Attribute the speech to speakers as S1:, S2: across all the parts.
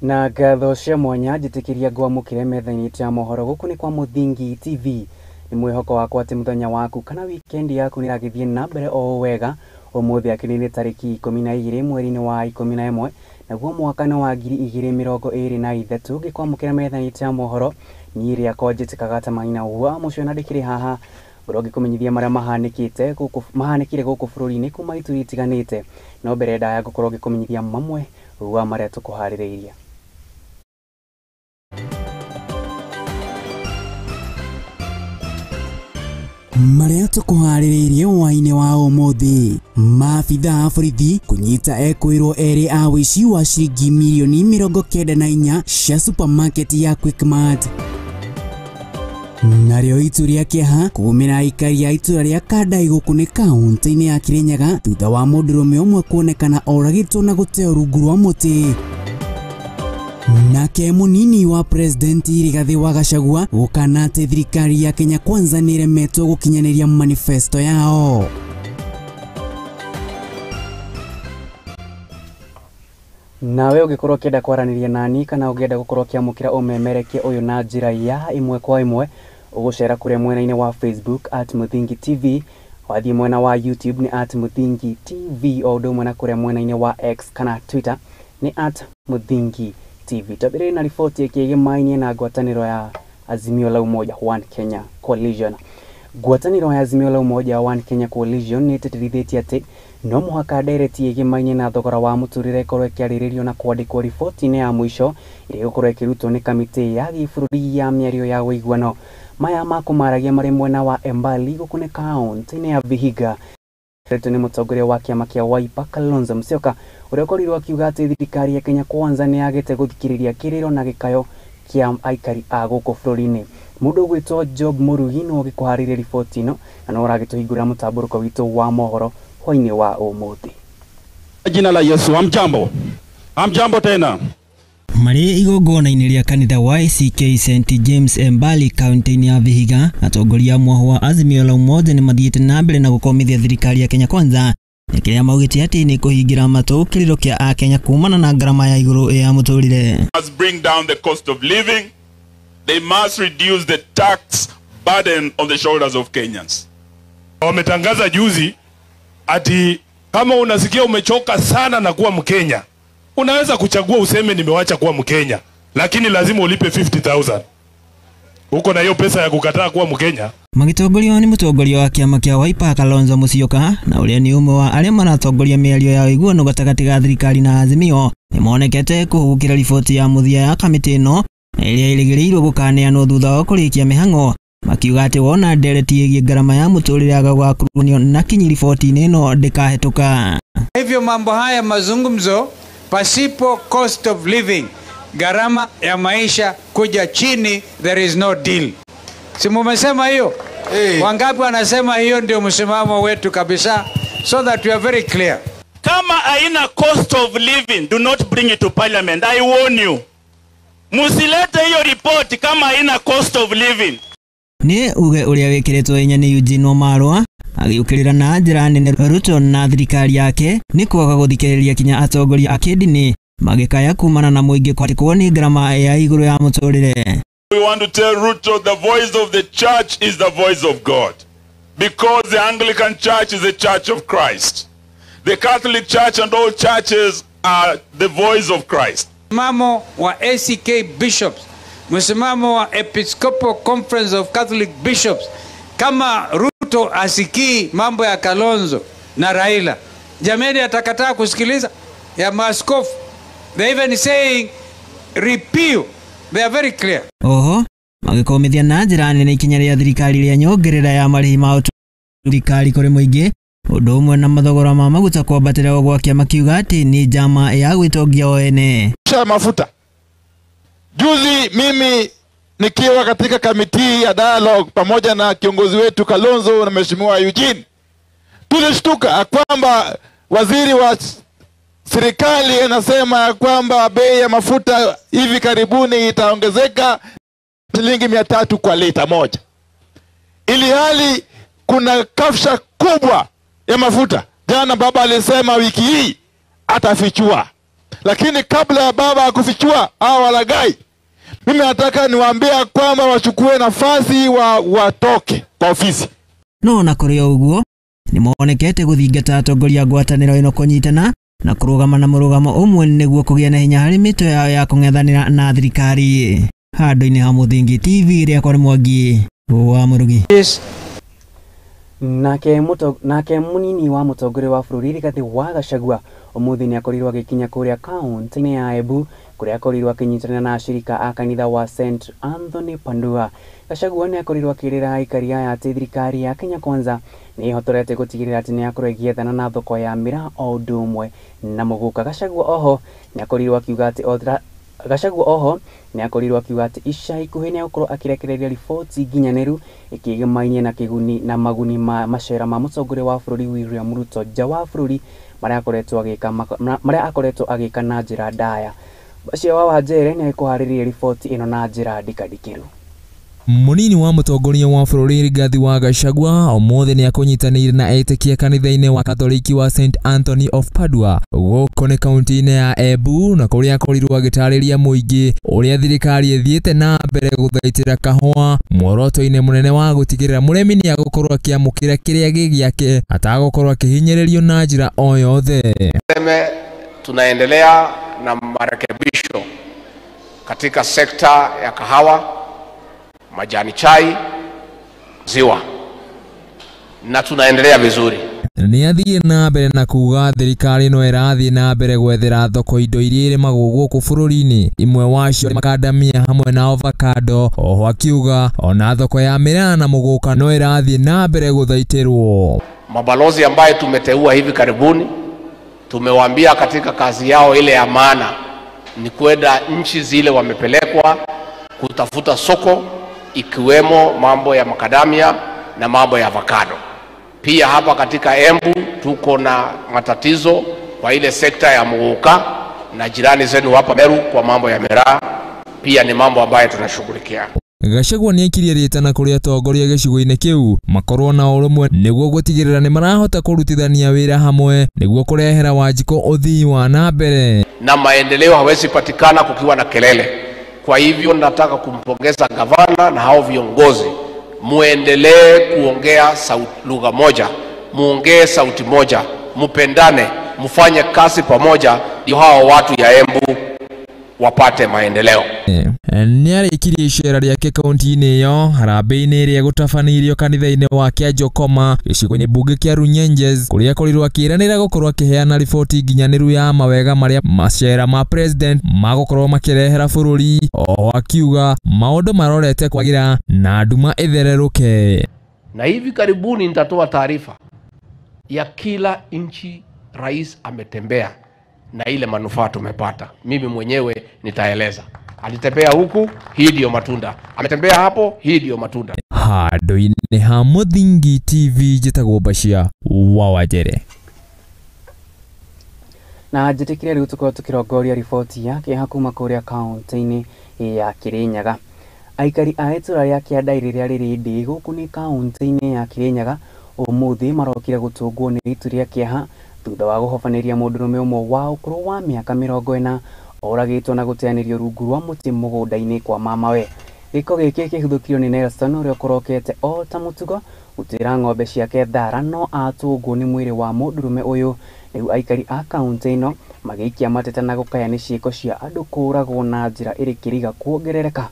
S1: Na ngatho cia mwanya njĩtĩkĩria ngwamũkĩre metha-inĩ ya mohoro gũkũ nĩ kwa Mũthingi TV. Nĩ mwĩhoko wakwa atĩ mũthenya waku kana weekend yaku nĩ ĩragĩthiĩ na mbere o wega. Ũmũthĩ akĩrĩ nĩ tarĩki 12 mweri-inĩ wa 11 naguo mwaka nĩ wa 2023. Ngĩkwamũkĩra metha-inĩ ya mohoro niĩ rĩakwa njĩtĩkaga ta Maina wa mũcio na ndĩkĩrĩ haha ngorwo ngĩkũmenyithia marĩa mahanĩkĩte gũkũ mahanĩkire gũkũ bũrũri-inĩ kuma ituri itiganĩte. No mbere ndaya ngũkorwo ngĩkũmenyithia mamwe wa marĩa tũkũharĩrĩirie. Marĩa tũkũharĩrĩirie hwaĩ-inĩ wa ũmũthĩ: maabitha a borithi kũnyita ekwĩrwo erĩ a ũici wa ciringi mirioni 94 cia supermarket ya Quickmart. Narĩo itu rĩa kĩeha kũgũmĩra aikari a itũra rĩa Kandai gũkũ nĩ kaũntĩ-inĩ ya Kirinyaga thutha wa mũndũrũme ũmwe kuonekana oragĩtwo na gũteo rungu rwa mũtĩ. Nake munini wa president Rigathi wa Gachagua gũkana atĩ thirikari ya Kenya Kwanza nĩĩremetwo gũkinyanĩria manifesto yao. Nawe ũngĩkorwo ũkĩenda kwaranĩria nani kana ũngĩenda gũkorwo ũkĩamũkĩra ũmemerekia ũyũ na njĩra ya ĩmwe kwa ĩmwe, ũgũcera kũrĩa mwena-inĩ wa Facebook at Mũthingi TV, wathiĩ mwena wa YouTube nĩ at Mũthingi TV, o ũndũ ũmwe na kũrĩa mwena-inĩ wa X kana Twitter nĩ at Mũthingi TV. Twambĩrĩrie na riboti ĩkĩgĩmainie na ngwatanĩro ya Azimio la Umoja One Kenya Coalition. Ngwatanĩro ya Azimio la Umoja One Kenya Coalition nĩ ĩtĩtĩrithĩtie atĩ no mũhaka ndereti ĩgĩmainie na thogora wa mũtũrĩre ĩkorwo ĩkĩarĩrĩrio na kwandĩkwo riboti-inĩ ya mũico ĩrĩa ĩgũkorwo ĩkĩrutwo nĩ kamĩtĩ ya gĩbũrũri ya mĩario ya ũiguano. Maya makũmaragia marĩ mwena wa Embali gũkũ nĩ kaũntĩ-inĩ ya Vihiga. Nĩ mũtongoria wa kĩama kĩa Wiper Kalonzo Musyoka ũrĩa ũkorirwo akiuga atĩ thirikari ya Kenya Kwanza nĩ yagĩte gũthikĩrĩria kĩrĩro na gĩkayo kĩa aikari a gũkũ bũrũri-inĩ. Mũndũ ũgwĩtwo Job Mũrugi nĩwe ũgĩkũharĩria riboti ĩno na no ũragĩtũhingũrĩra mũtambũrũko witũ wa mohoro hwaĩ-inĩ wa ũmũthĩ.
S2: Jina la Yesu, hamjambo. Hamjambo tena.
S3: Marĩ igongona-inĩ rĩa kanitha wa ACK St James Embali kaunti-inĩ ya Vihiga, atongoria a mwaho wa Azimio la Umoja nĩ mathiĩte na mbere na gũkomithia thirikari ya Kenya Kwanza na kĩrĩa maugĩte atĩ nĩ kũhingĩra matũ kĩrĩro kĩa akenya kumana na ngarama ya igũrũ ya mũtũrĩre.
S4: Must bring down the cost of living. They must reduce the tax burden on the shoulders of Kenyans.
S5: Wametangaza juzi ati kama unasikia umechoka sana na kuwa Mkenya, unaweza kuchagua useme nimewacha kuwa Mkenya, lakini lazima ulipe 50,000. Uko na hiyo pesa ya kukataa kuwa Mkenya?
S3: Magĩtongorio nĩ mũtongoria wa kĩama kĩa Wiper Kalonzo Musyoka na ũrĩa nĩ ũmwe wa arĩa maratongoria mĩario ya ũiguano gatagatĩ ga thirikari na Azimio nĩmonekete kũhũgũkĩra riboti ya mũthia ya kamĩtĩ ĩno na ĩrĩa ĩrĩgĩrĩirwo gũkaneanwo thutha wa kũrĩkia mĩhang'o, makiuga atĩ wona ndereti ĩgiĩ ngarama ya mũtũrĩre yaga gũgakuruhanio na kinyi riboti-inĩ ĩno ndĩkahĩtũka.
S6: Hivyo mambo haya mazungumzo pasipo cost of living, gharama ya maisha kuja chini, there is no deal. Si mumesema hiyo? Hey. Wangapi wanasema hiyo ndio msimamo wetu kabisa, so that we are very clear.
S2: Kama haina cost of living, do not bring it to parliament. I warn you. Musilete hiyo report kama haina cost of living.
S3: Nĩ uge ũrĩa wĩkĩrĩtwo hinya nĩ Eugene Wamalwa agĩũkĩrĩra na njĩra nene Ruto na thirikari yake nĩ kwaga gũthikĩrĩria kinya atongoria a kĩndini magĩkaya kumana na mũingĩ kwatĩkwo nĩ ngarama ya igũrũ ya mũtũrĩre.
S4: We want to tell Ruto the voice of the church is the voice of God, because the Anglican Church is the church of Christ. The Catholic Church and all churches are the voice of Christ.
S6: Msimamo wa ACK Bishops, msimamo wa Episcopal Conference of Catholic Bishops, kama Ruto asikii mambo ya Kalonzo na Raila, jamani atakataa kusikiliza ya maaskofu? They even saying repeal. They are very clear.
S3: Oho, magĩkomithia na njĩra nene ikinya rĩa thirikari rĩa nyongerera ya marĩhi ma thirikari kũrĩ mũingĩ, ũndũ ũmwe na mathogora ma maguta kwambatĩra o gwa kĩama kiuga atĩ nĩ njama ya gwĩtongia o ene.
S7: Mafuta. Juzi mimi nikiwa katika kamiti ya dialogue pamoja na kiongozi wetu Kalonzo na Mheshimiwa Eugene, tulishtuka kwamba waziri wa serikali anasema kwamba bei ya mafuta hivi karibuni itaongezeka shilingi 300 kwa lita moja, ili hali kuna kafsha kubwa ya mafuta. Jana baba alisema wiki hii atafichua. Lakini kabla ya baba kufichua hao walaghai, mimi nataka niwaambie kwamba wachukue nafasi watoke kwa ofisi.
S3: No na kũrĩ o ũguo nĩmonekete gũthingata atongoria ngwatanĩro ĩno kũnyitana na kũrũgama na mũrũgamo ũmwe nĩguo kũgĩa na hinya harĩ mĩtwe yao ya kũng'ethanĩra na thirikari. Handũ-inĩ ha Mũthingi TV rĩakwa nĩ Mwangi wa Mũrugi.
S1: Nake munini wa mũtongoria wa bũrũri Rigathĩ wa Gachagua ũmũthĩ nĩakorirwo agĩkinya kũrĩa kaunti-inĩ ya Embu kũrĩa akorirwo akĩnyitanĩra na ashirika a kanitha wa St Anthony Pandua. Gachagua nĩakorirwo akĩrĩra aikari aya atĩ thirikari ya Kenya Kwanza nĩĩhotorete gũtigĩrĩra atĩ nĩyakorwo ĩgĩethana na thoko ya mĩraa o ũndũ ũmwe na mũgũka. Gachagua oho nĩakorirwo akiuga atĩ Gachagua oho nĩakorirwo akiuga atĩ ica ikuhĩ nĩegũkorwo akĩrekereria riboti nginyanĩru ĩkĩgĩmainie na kĩguni na maguni ma macera ma mũtongoria wa bũrũri William Ruto nja wa bũrũri marĩa akoretwo agĩka na njĩra ndaya. Bashir wa Wanjere nĩekũharĩrĩria riboti ĩno na njĩra ndikandikĩru.
S8: Munini wa mũtongoria wa bũrũri Rigathĩ wa Gachagua ũmũthĩ nĩakũnyitanĩire na etĩkia kanitha-inĩ wa Katoliki wa St Anthony of Padua gũkũ nĩ kaunti-inĩ ya Embu na kũrĩa akorirwo agĩtarĩria mũingĩ ũrĩa thirikari ĩthiĩte na mbere gũthaitĩra kahũa muoroto-inĩ mũnene wa gũtigĩrĩra mũrĩmi nĩagũkorwo akĩamũkĩra kĩrĩa gĩ gĩake atagũkorwo akĩhinyĩrĩrio na njĩra o yothe.
S9: Tunaendelea na marekebisho katika sekta ya kahawa, majani chai, ziwa, na tunaendelea vizuri.
S8: Nĩathiĩ na mbere na kuga thirikari no ĩrathiĩ na mbere gwethera thoko indo iria irimagwo gũkũ bũrũri-inĩ, imwe wacio makadamia hamwe na avocado. Oho akiuga ona thoko ya mĩraa na mũgũka no ĩrathiĩ na mbere gũthaitĩrwo.
S9: Mabalozi ambaye tumeteua hivi karibuni tumewaambia katika kazi yao ile ya maana ni kwenda nchi zile wamepelekwa kutafuta soko, ikiwemo mambo ya makadamia na mambo ya avocado. Pia hapa katika Embu tuko na matatizo kwa ile sekta ya muguka na jirani zenu hapa Meru kwa mambo ya miraa, pia ni mambo ambayo tunashughulikia.
S8: Gachagua nĩekirie rĩtana kũrĩ atongoria gĩcigo-inĩ kĩu makorwo na ũrũmwe nĩguo gũtigĩrĩra nĩmarahota kũrutithania wĩra hamwe nĩguo kũrehera Wanjikũ ũthii wa na mbere.
S9: Na maendeleo hawezi patikana kukiwa na kelele. Kwa hivyo nataka kumpongeza gavana na hao viongozi, muendelee kuongea lugha moja, muongee sauti moja, mupendane, mufanye kazi pamoja, ndio hao watu ya Embu wapate maendeleo.
S8: Nĩarĩkirie icera rĩake kaunti-inĩ ĩyo harambee-inĩ ĩrĩa ĩgũtabanĩirio kanitha-inĩ wa Kĩanjokoma gĩcigo-inĩ mbunge kĩa Runyenjes kũrĩa akorirwo akĩĩranĩra gũkorwo akĩheana riboti nginyanĩru ya mawega marĩa macera ma president magũkorwo makĩrehera bũrũri. Oho akiuga maũndũ marorete kwagĩra na nduma ĩthererũke.
S9: Na hivi karibuni nitatoa taarifa ya kila nchi rais ametembea na ile manufaa tumepata. Mimi mwenyewe nitaeleza. Alitembea huku, hii ndio matunda. Ametembea hapo, hii ndio matunda.
S8: Handũ-inĩ ha Mũthingi TV njĩtagwo Bashir wa Wanjere.
S1: Na njĩtĩkire rĩu tũkorwo tũkĩrongoria riboti yake hakuma kũrĩa kaunti-inĩ ya Kirinyaga. Aikari a itũra rĩa Kĩandai rĩrĩa rĩrĩ Ndĩ gũkũ nĩ kaunti-inĩ ya Kirinyaga ũmũthĩ marokire gũtũngwo nĩ itu rĩa kĩeha thutha wa gũhobanĩria mũndũrũme ũmwe wa ũkũrũ wa mĩaka 40 oragĩtwo na gũteanĩrio rungu rwa mũtĩ mũgũnda-inĩ kwa mamawe. Gĩko gĩkĩ kĩhithũkirio nĩ Nelson ũrĩa ũkorokete o ta mũtugo gũtuĩra ng'ombe ciake thara no atũngwo nĩ mwĩrĩ wa mũndũrũme ũyũ. Rĩu aikari a kaunti ĩno magĩikia mateta na gũkaya nĩ ciĩko cia andũ kũũragwo na njĩra ĩrĩ kĩriga kuongerereka.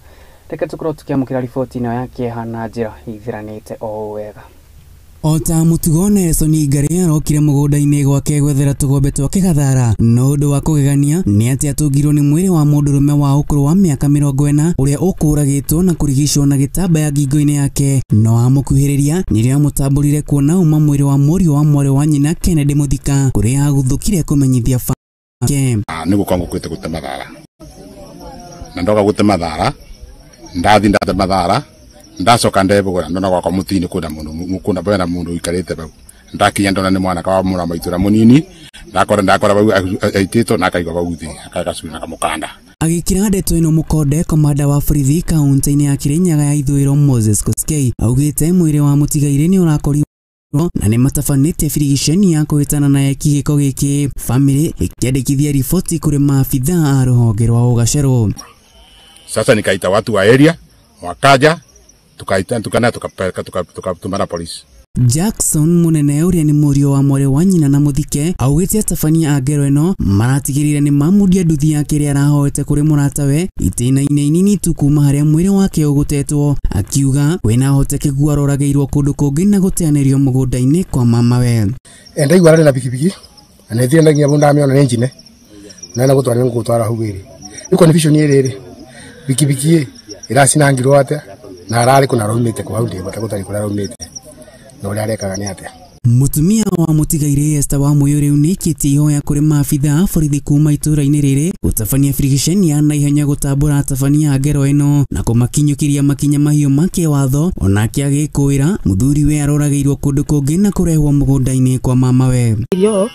S1: Reke tũkorwo tũkĩamũkĩra riboti ĩno ya kĩeha na njĩra ĩthiranĩte o wega.
S3: Ota mũtugo Nelson Ngari arokire mũgũnda-inĩ gwake gwethera tũgombe twake gathara no ũndũ wa kũgegania nĩ atĩ atũngirwo nĩ mwĩrĩ wa mũndũrũme wa ũkũrũ wa mĩaka 40 ũrĩa ũkũragĩtwo na kũrigicwo na gĩtambaya ngingo-inĩ yake no amũkuhĩrĩria nĩrĩo amũtambũrire kuona uma mwĩrĩ wa mũriũ wa mwarĩ wa nyina Kennedy Mũthika kũrĩa aguthũkire kũmenyithia ke
S10: nĩ gũka ngũkĩte gũtema thara na ndoka gũtema thara ndathi ndatema thara ndacoka ndebugura ndona gwakwa mutini kuna mundu kuna bena mundu ikarite bau ndakinya ndona ni mwana ka mura maitura munini ndakora bau aitito na akaigwa bau thi akagacuna kamukanda.
S3: Agĩkĩra ndeto ĩno mũkonde komanda wa borithi kaunti-inĩ ya Kirinyaga ya ithũĩro Moses Koskei augĩte mwĩrĩ wa mũtigairĩ nĩ ũrakorirwo Na nĩ matabanĩtie birigiceni ya kũhĩtana na eki gĩko gĩkĩ. Famĩlĩ ĩkĩandĩkithia riboti kũrĩ maabitha a rũhonge rwa ũgacerũ.
S10: Sasa nikaita watu wa area wakaja, tukaita tukana tukapeleka tukatumana polisi.
S3: Jackson Munene ũrĩa nĩ mũriũ wa mwarĩ wa nyina na mũthike augĩte atabania a ngero ĩno maratigĩrĩire nĩ mamundia nduthi yake ĩrĩa arahoete kũrĩ mũratawe itĩna-inĩ inini tu kuma harĩa mwĩrĩ wake ũgũtetwo, akiuga kwĩna ũhotekeku aroragĩirwo kũndũ kũngĩ na gũteanĩrio mũgũnda-inĩ kwa mamawe.
S11: Ndaigua ararĩ na bikibiki na nĩ thire nginya ndamĩona nĩ njine na na gũtwara nĩ hau ĩrĩ rĩu confusion ĩrĩ rĩ bikibiki ĩracinangirwo atĩa na ararĩ kũ na araumĩte kũ hau ndĩbata gũtarĩ kũrĩa araumĩte na ũrĩa arekaga nĩ atĩa.
S3: Mũtumia wa mũtigairĩ Esther Wamuyu rĩu nĩaikĩtie ihoya kũrĩ maabitha a borithi kuma itũũra-inĩ rĩrĩ gũtabania birigiceni ya naihenya gũtambũra atabania a ngero ĩno na kũmakinyũkĩria makinya mahiũ ma kĩwatho. Onake agĩkũĩra mũthuriwe aroragĩirwo kũndũ kũngĩ na kũrehwo mũgũnda-inĩ kwa mamawe.
S12: Irio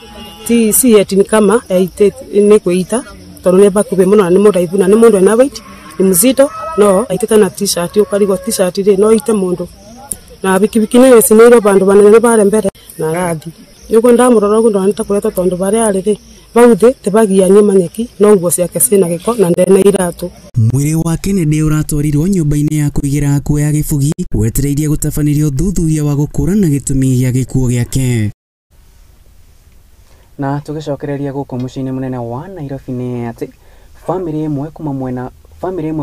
S12: ti si eti ni kama nĩ kwĩita tondũ nĩ bakubĩ mũno na nĩ mũraihu na nĩ mũndũ ena weight ni mzito no aitĩte na t-shirt ũkarigwo t-shirt rĩ no ite mũndũ na bikibiki nĩ cinĩirwo bandu banene bare mbere na rathi nĩguo ndamũrora ũguo ndonete kũretwo tondũ barĩa arĩ rĩ bau thĩ tibagianie manyeki no nguo ciake ciĩna gĩko na ndena iratũ.
S3: Mwĩrĩ wa Kennedy ũratwarirwo nyũmba-inĩ ya kũigĩra akuũ ya Gĩbugi wetereirie gũtabanĩrio ũthuthuria wa gũkũrana gĩtũmi gĩa gĩkuũ gĩake.
S1: Na tũgĩcokereria gũkũ mũciĩ-inĩ mũnene wa Nairobi nĩ atĩ famĩlĩ ĩmwe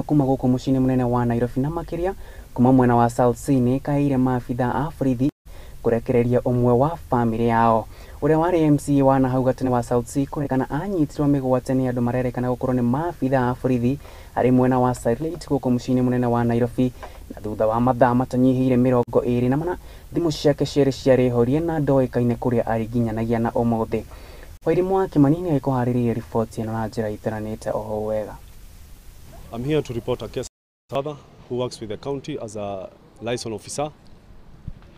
S1: kuma gũkũ mũciĩ-inĩ mũnene wa Nairobi na makĩria kuma mwena wa South C nĩ ĩkaĩire maabitha a borithi kũrekereria ũmwe wa famĩlĩ yao ũrĩa warĩ MC wa nahau gatene wa South C kũrekana anyitirwo mĩgwate nĩ andũ marerekana gũkorwo nĩ maabitha a borithi arĩ mwena wa Silate gũkũ mũciĩ-inĩ mũnene wa Nairobi, na thutha wa mathaa matanyihĩire 24 thimũ ciake cierĩ ciarĩ horie na ndoĩkaine kũrĩa arĩ nginyanagia na ũmũthĩ. Wairimu wa Kimani nĩ agĩkũharĩrĩirie riboti ĩno na njĩra ĩtaranĩte oho wega.
S13: I'm here to report a case father who works with the county as a liaison officer,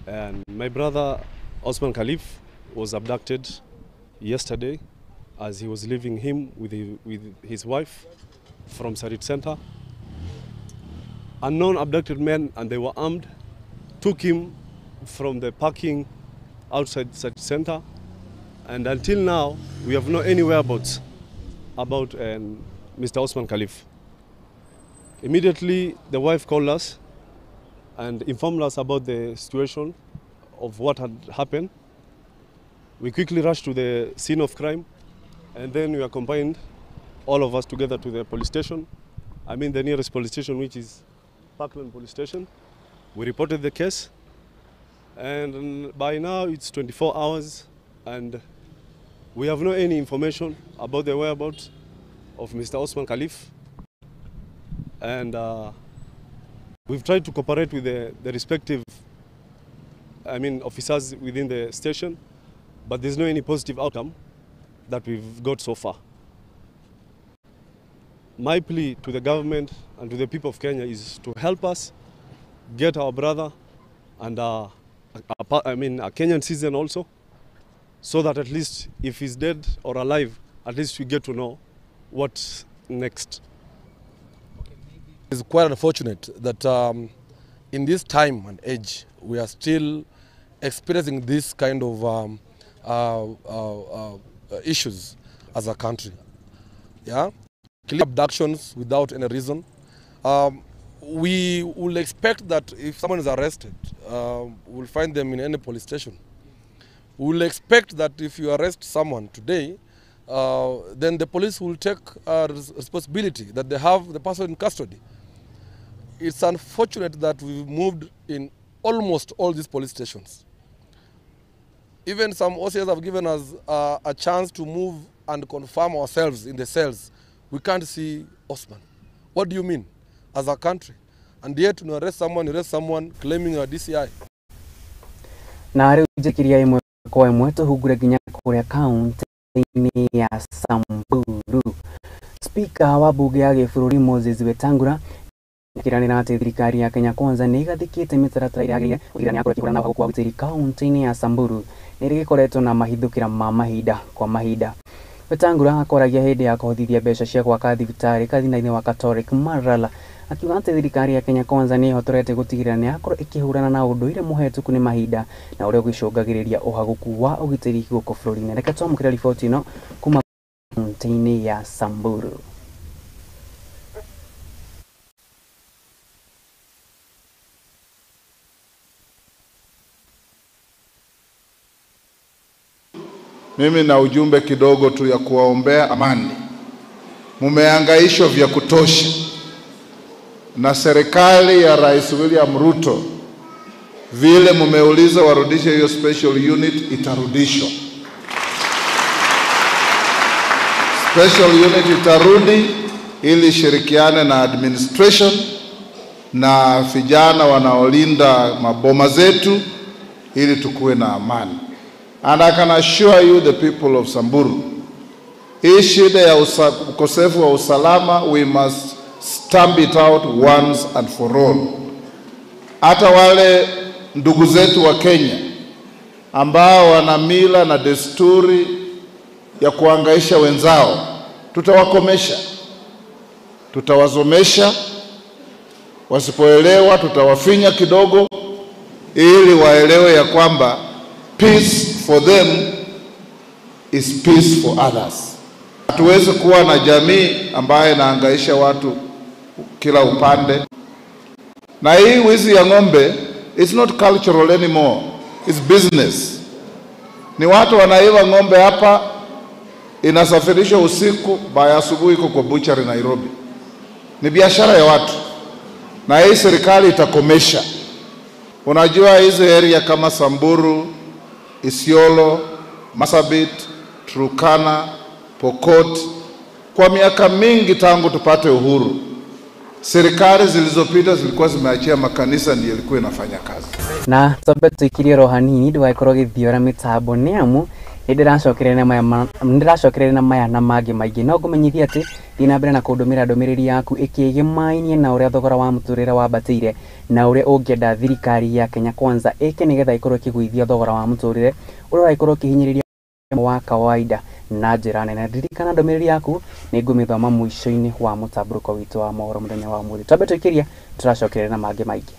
S13: and my brother Osman Khalif was abducted yesterday as he was leaving him with his wife from Sarit Center. Unknown abducted men, and they were armed, took him from the parking outside Sarit Center, and until now we have no any whereabouts about Mr. Osman Khalif. Immediately, the wife called us and informed us about the situation of what had happened. We quickly rushed to the scene of crime, and then we accompanied all of us together to the police station. I mean the nearest police station, which is Parkland Police Station. We reported the case, and by now it's 24 hours, and we have no any information about the whereabouts of Mr. Osman Khalif. And we've tried to cooperate with the respective, officers within the station, but there's no any positive outcome that we've got so far. My plea to the government and to the people of Kenya is to help us get our brother and a Kenyan citizen also, so that at least if he's dead or alive, at least we get to know what's next.
S14: It's quite unfortunate that in this time and age, we are still experiencing this kind of issues as a country. Yeah, abductions without any reason. We will expect that if someone is arrested, we'll find them in any police station. We will expect that if you arrest someone today, then the police will take responsibility that they have the person in custody. It's unfortunate that we've moved in almost all these police stations. Even some OCS have given us a chance to move and confirm ourselves in the cells. We can't see Osman. What do you mean as a country? And yet to arrest someone claiming a DCI.
S1: Na rĩu njĩkĩria ĩmwe kwa ĩmwe tũhungure nginya kũrĩa kaunti-inĩ ya Samburu. Speaker wa bunge ya gĩbũrũri Moses Wetangula nĩkĩranĩra atĩ thirikari ya Kenya Kwanza nĩ ĩgathĩkĩte mĩtaratara ĩrĩa yagĩrĩire gũtigĩrĩra nĩyakorwo ĩkĩhũrana na ũhagũku wa ũgitĩri kaunti-inĩ ya Samburu nĩ ĩrĩa ĩgĩkoretwo na mahithũkĩra ma mahinda kwa mahinda. Wetangula akoragia hĩndĩ ya kũhotithia mbeca cia gwaka thibitarĩ kanitha-inĩ wa Catholic Marala akiuga atĩ thirikari ya Kenya Kwanza nĩ ĩhotorete gũtigĩrĩra nĩ yakorwo ĩkĩhũrana na ũndũire mũhetũku nĩ mahinda na ũrĩa ũgĩcũngagĩrĩria ũhagũku wa ũgitĩri gũkũ bũrũri-inĩ. Reke twamũkĩre riboti ĩno kuma kaunti-inĩ ya Samburu.
S15: Mimi na ujumbe kidogo tu ya kuwaombea amani. Mumehangaishwa vya kutosha na serikali ya Rais William Ruto. Vile mumeuliza warudishe hiyo special unit, itarudishwa. Special unit itarudi ili shirikiane na administration na vijana wanaolinda maboma zetu ili tukue na amani. And I can assure you the people of Samburu, hii shida ya ukosefu wa usalama, we must stamp it out once and for all. Hata wale ndugu zetu wa Kenya ambao wana mila na desturi ya kuangaisha wenzao, tutawakomesha, tutawazomesha. Wasipoelewa tutawafinya kidogo ili waelewe ya kwamba peace for them is peace for others. Hatuwezi kuwa na jamii ambayo inahangaisha watu kila upande. Na hii wizi ya ng'ombe, it's not cultural anymore, it's business. Ni watu wanaiba ng'ombe hapa, inasafirishwa usiku, baada asubuhi iko kwa butchery Nairobi. Ni biashara ya watu. Na hii serikali itakomesha. Unajua hizi area kama Samburu, Isiolo, Marsabit, Turkana, Pokot, kwa miaka mingi tangu tupate uhuru, serikali zilizopita zilikuwa zimeachia makanisa ndiyo ilikuwa inafanya kazi.
S1: Na twambe tuikirie ro hanini ndũgagĩkorwo gĩthiora mĩtambo nĩ amu nĩndĩracokereria na maya na mangĩ maingĩ. No ngũmenyithie atĩ thiĩ na mbere na kũndũmĩra ndũmĩrĩri yaku ĩkĩgĩmainie na ũrĩa thogora wa mũtũrĩre wambatĩire na ũrĩa ũngĩenda thirikari ya Kenya Kwanza ĩke nĩgetha ĩkorwo ĩkĩgũithia thogora wa mũtũrĩre ũrĩa ũragĩkorwo ũkĩhinyĩrĩria wa kawaida na njĩra nene. Ririkana ndũmĩrĩri yaku nĩ ngũmĩthoma mũico-inĩ wa mũtambũrũko witũ wa mohoro mũthenya wa ũmũthĩ. Twambe tũikĩrie, tũracokereria na mangĩ maingĩ.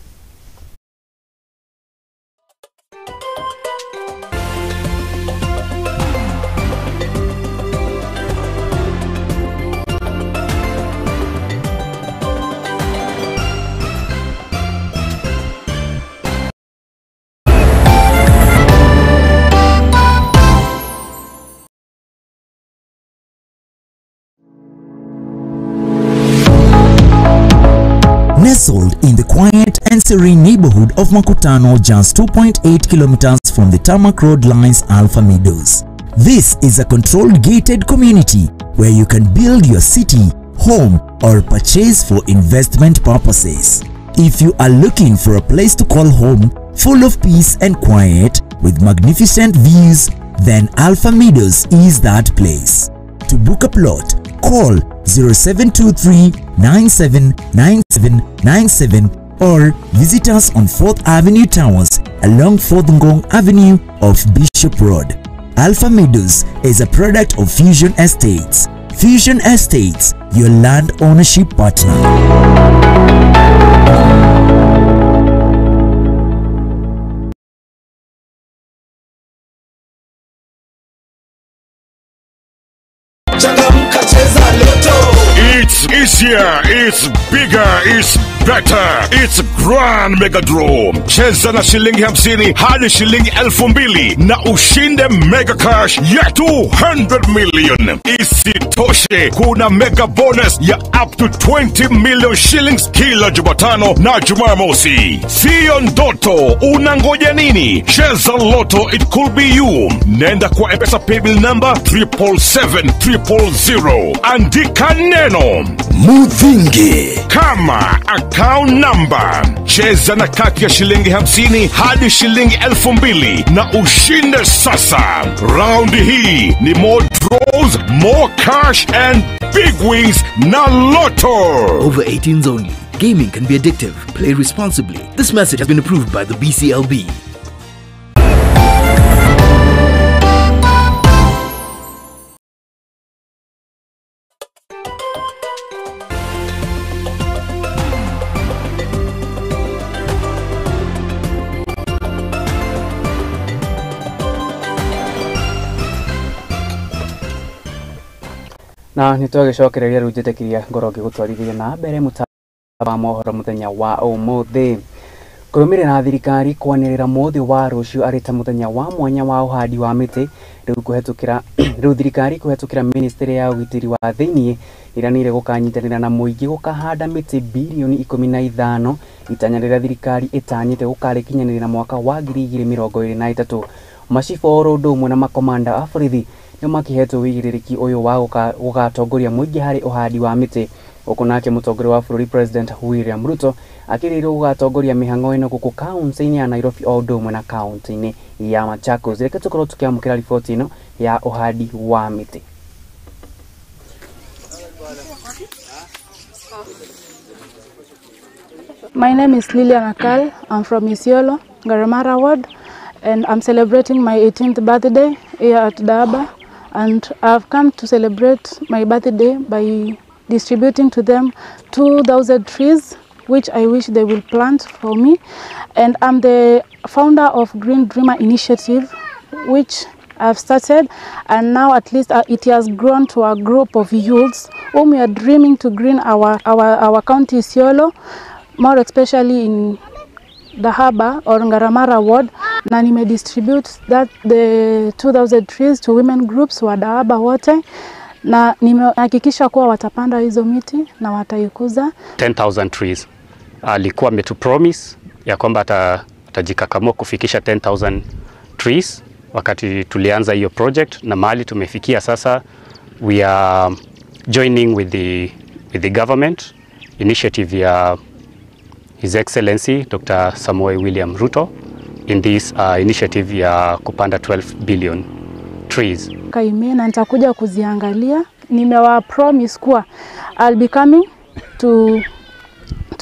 S16: Nestled in the quiet and serene neighborhood of Makutano, just 2.8 kilometers from the tarmac road lines Alpha Meadows. This is a controlled gated community where you can build your city, home, or purchase for investment purposes. If you are looking for a place to call home, full of peace and quiet, with magnificent views, then Alpha Meadows is that place. To book a plot, call 0723 979797 or visit us on 4th Avenue Towers along 4th Ngong Avenue of Bishop Road. Alpha Meadows is a product of Fusion Estates. Fusion Estates, your land ownership partner.
S17: It's easier, it's bigger, it's better, it's Grand Mega Draw. Cheza na shilingi 50 hadi shilingi 2000 na ushinde mega cash ya 200 million. Isitoshe, kuna mega bonus ya up to 20 million shillings kila Jumatano na Jumamosi. Sio ndoto, unangoja nini? Cheza Lotto, it could be you. Nenda kwa M-Pesa paybill number 777 000. Andika neno Muthingi kama account number. Cheza na kati ya shilingi 50 hadi shilingi 2000 na ushinde sasa. Round hii ni more draws, more cash and big wins na Lotto.
S18: Over 18s only. Gaming can be addictive. Play responsibly. This message has been approved by the BCLB.
S1: Na nĩ twagĩcokereria rĩu njĩtĩkĩria ngorwo ngĩgũtwarithia na mbere mũtambo wa mohoro mũthenya wa ũmũthĩ. Kũrũmĩrĩra thirikari kwanĩrĩra mũthĩ wa rũciũ arĩ ta mũthenya wa mwanya wa ũhandi wa mĩtĩ rĩu thirikari kũhetũkĩra ministry ya ũgitĩri wa thĩinĩ ĩranĩire gũkanyitanĩra na mũingĩ gũkahanda mĩtĩ birioni 15 itanya rĩrĩa thirikari ĩtanyĩte gũkarĩkinyanĩria mwaka wa 2023. Macibũ oro ũndũ ũmwe na makomanda a borithi nĩ makĩhetwo wĩigĩrĩrĩki ũyũ wa gũgatongoria mũingĩ harĩ ũhandi wa mĩtĩ. Gũkũ nake mũtongoria wa bũrũri President William Ruto akĩrĩirwo gũgatongoria mĩhang'o ĩno gũkũ kaunti-inĩ ya Nairobi o ũndũ ũmwe na kaunti-inĩ ya Machakos. Reke tũkorwo tũkĩamũkĩra riboti ĩno ya ũhandi wa mĩtĩ.
S19: My name is Lilian Akal. I'm from Isiolo, Garamara Ward, and I'm celebrating my 18th birthday here at Daba. And I've come to celebrate my birthday by distributing to them 2,000 trees, which I wish they will plant for me. And I'm the founder of Green Dreamer Initiative, which I've started, and now at least it has grown to a group of youths whom we are dreaming to green our county Isiolo, more especially in Dahaba or Ngaramara ward. Na nime distribute that the 2,000 trees to women groups wa Dahaba wote, na nimehakikisha kuwa watapanda hizo miti na wataikuza.
S20: 10,000 trees alikuwa ametu promise ya kwamba atajikakamua kufikisha 10,000 trees wakati tulianza hiyo project, na mahali tumefikia sasa we are joining with the government initiative ya His Excellency Dr. Samoei William Ruto in this initiative ya kupanda 12 billion trees.
S19: Kaime na nitakuja kuziangalia. Nimewa promise kuwa I'll be coming to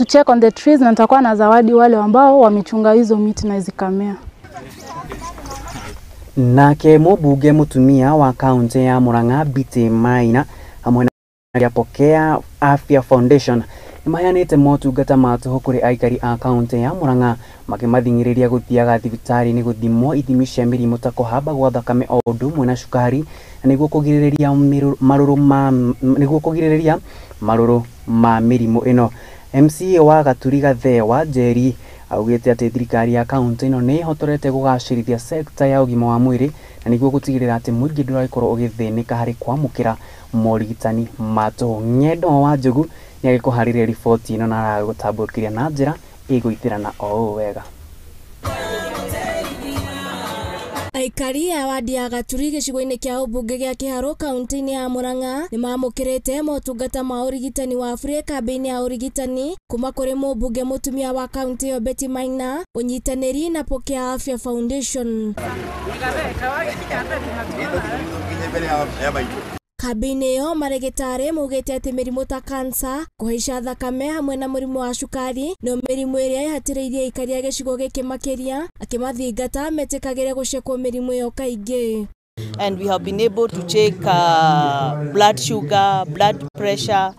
S19: check on the trees, na nitakuwa na zawadi wale ambao wamechunga hizo miti na zikamea.
S1: Nake mũmbunge mũtumia wa kaunti ya Murang'a Betty Maina hamwe na Pokea Afya Foundation nĩmaheanĩte motungata ma tũhũ kũrĩ aikari a kaunti ya Murang'a makĩmathing'ĩrĩria gũthiaga thibitarĩ-inĩ gũthimwo ithimi cia mĩrimũ ta kũhamba gwa thakame o ũndũ ũmwe na cukari, na nĩguo kũgirĩrĩria marũrũ ma mĩrimũ ĩno. MCA wa Gaturi Gathee wa Njeri augĩte atĩ thirikari ya kaunti ĩno nĩ ĩhotorete kũgacĩrithia sekta ya ũgima wa mwĩrĩ na nĩguo gũtigĩrĩra atĩ mũingĩ ndũragĩkorwo ũgĩthĩnĩka harĩ kwamũkĩra morigitani ma tũhũ. Ng'endo wa Njogu nĩagĩkũharĩria riboti ĩno na aragũtambũrũkĩria na njĩra ĩgũitĩrana o ũũ wega.
S21: Aikari a wadi ya Gaturi gĩcigo-inĩ kĩa ũmbunge gĩa Kĩharũ kaunti-inĩ ya Murang'a nĩmamũkĩrĩte motungata ma ũrigitani wa bure kambĩ-inĩ ya ũrigitani kuma kũrĩ mũmbunge mũtumia wa kaunti ĩyo Betty Maina ũnyitanĩri na Pokea Afya Foundation. Kambĩ-inĩ ĩyo marĩgĩtarĩ maugĩte atĩ mĩrimũ ta kansa, kũhaica thakame hamwe na mũrimũ wa cukari nĩyo mĩrimũ ĩrĩa ĩhatĩrĩirie aikari a gĩcigo gĩkĩ makĩria, akĩmathingata metĩkagĩre gũcekwo mĩrimũ ĩyo kaingĩ.
S22: And we have been able to check blood sugar, blood pressure,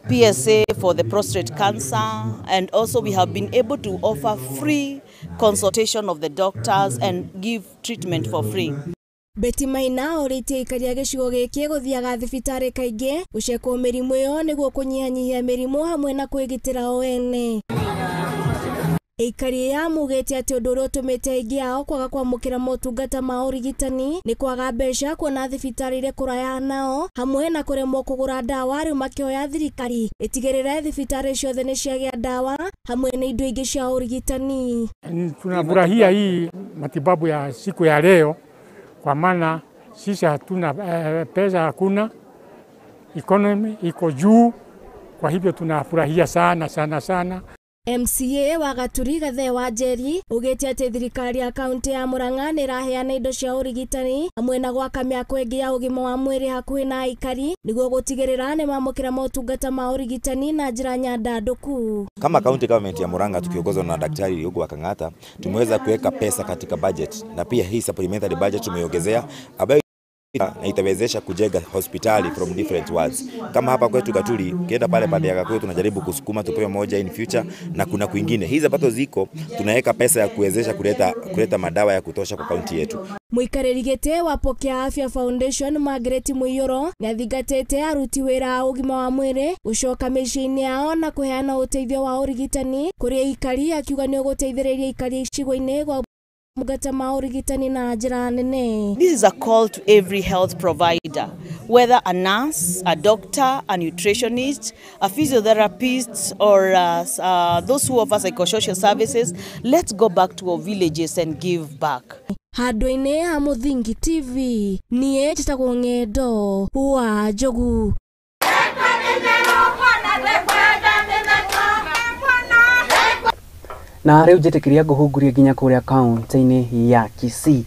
S22: PSA for the prostate cancer, and also we have been able to offer free consultation of the doctors and give treatment for free.
S21: Betty Maina orĩtie aikari a gĩcigo gĩkĩ gũthiaga thibitarĩ kaingĩ gũcekwo mĩrimũ ĩyo nĩguo kũnyihanyihia mĩrimũ hamwe na kwĩgitĩra o ene. Aikari aya maugĩte atĩ ũndũ ũrĩa ũtũmĩte aingĩ ao kwaga kwamũkĩra motungata ma ũrigitani nĩ kwaga mbeca, kuona thibitarĩ irĩ kũraya nao hamwe na kũremwo kũgũra ndawa, rĩu makĩhoya thirikari ĩtigĩrĩre thibitarĩ ciothe nĩ ciagĩa ndawa hamwe na indo ingĩ cia ũrigitani.
S23: Tunafurahia hii matibabu ya siku ya leo kwa maana sisi hatuna pesa, hakuna, economy iko juu, kwa hivyo tunafurahia sana sana sana.
S21: MCA wa Gaturi Gathee wa Njeri ugĩte atĩ thirikari ya kaunti ya Murang'a nĩ ĩraheana indo cia ũrigitani hamwe na gwaka mĩako ĩngĩ ya ũgima wa mwĩrĩ hakuhĩ na aikari nĩguo gũtigĩrĩra nĩ mamũkĩra motungata ma ũrigitani na njĩra nyandandũku.
S24: Kama county government ya Murang'a tukiongozwa na Daktari Riogo wa Kang'ata tumeweza kuweka pesa katika budget, na pia hii supplementary budget tumeongezea ambayo Na itawezesha kujenga hospitali from different wards. Kama hapa kwetu Gatuli, ukienda pale pande ya Gakuyu tunajaribu kusukuma tupewe moja in future, na kuna kwingine. Hizi ambazo ziko tunaweka pesa ya kuwezesha kuleta madawa ya kutosha kwa kaunti yetu.
S21: Muikarĩri gĩtĩ wa Pokea Afya Foundation Margaret Muiyuro nĩathingatĩte aruti wĩra a ũgima wa mwĩrĩ gũcoka mĩciĩ-inĩ yao na kũheana ũteithio wa ũrigitani kũrĩ aikari, akiuga nĩ ũgũteithĩrĩria aikari icigo-inĩ gwa motungata ma ũrigitani na njĩra nene.
S22: This is a call to every health provider, whether a nurse, a doctor, a nutritionist, a physiotherapist, or those who offer psychosocial services. Let's go back to our villages and give back.
S21: Handũ-inĩ ha Mũthingi TV, niĩ njĩtagwo Ng'endo wa Njogu.
S1: Na rĩu njĩtĩkĩria ngũhunguria nginya kũrĩa kaunti-inĩ ya Kisii.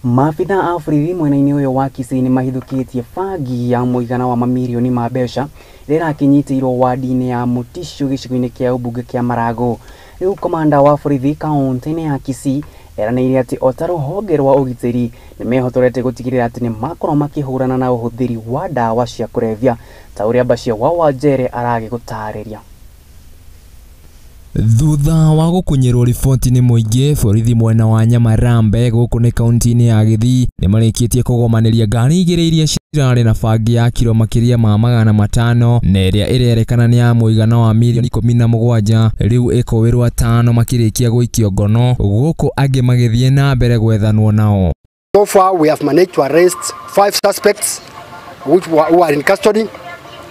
S1: Maabitha a borithi mwena-inĩ ũyũ wa Kisii nĩ mahithũkĩtie bangi ya mũigana wa mamirioni ma mbeca ĩrĩa ĩrakĩnyitĩirwo wadi-inĩ ya Mutishu gĩcigo-inĩ kĩa ũmbunge kĩa Marago. Rĩu komanda wa borithi kaunti-inĩ ya Kisii eranĩire atĩ o ta rũhonge rwa ũgitĩri nĩ mehotorete gũtigĩrĩra atĩ nĩ makorwo makĩhũrana na ũhũthĩri wa ndawa cia kũrebia, ta ũrĩa Bashir wa Wanjere aragĩgũtarĩria.
S8: Thutha wa gũkunyĩrwo riboti nĩ mũingĩ, borithi mwena wa Nyamarambe gũkũ nĩ kaunti-inĩ ya Gĩthii nĩ marĩkĩtie kũgomanĩria ngari igĩrĩ iria cirarĩ na bangi ya kiro makĩria ma 500 na ĩrĩa ĩrerekana nĩ ya mũigana wa mirioni 17 rĩu ĩkũĩrwo 5 makĩrĩkia gũikio ngono gũkũ angĩ magĩthiĩ na mbere gwethanwo nao.
S11: So far we have managed to arrest 5 suspects which who are in custody,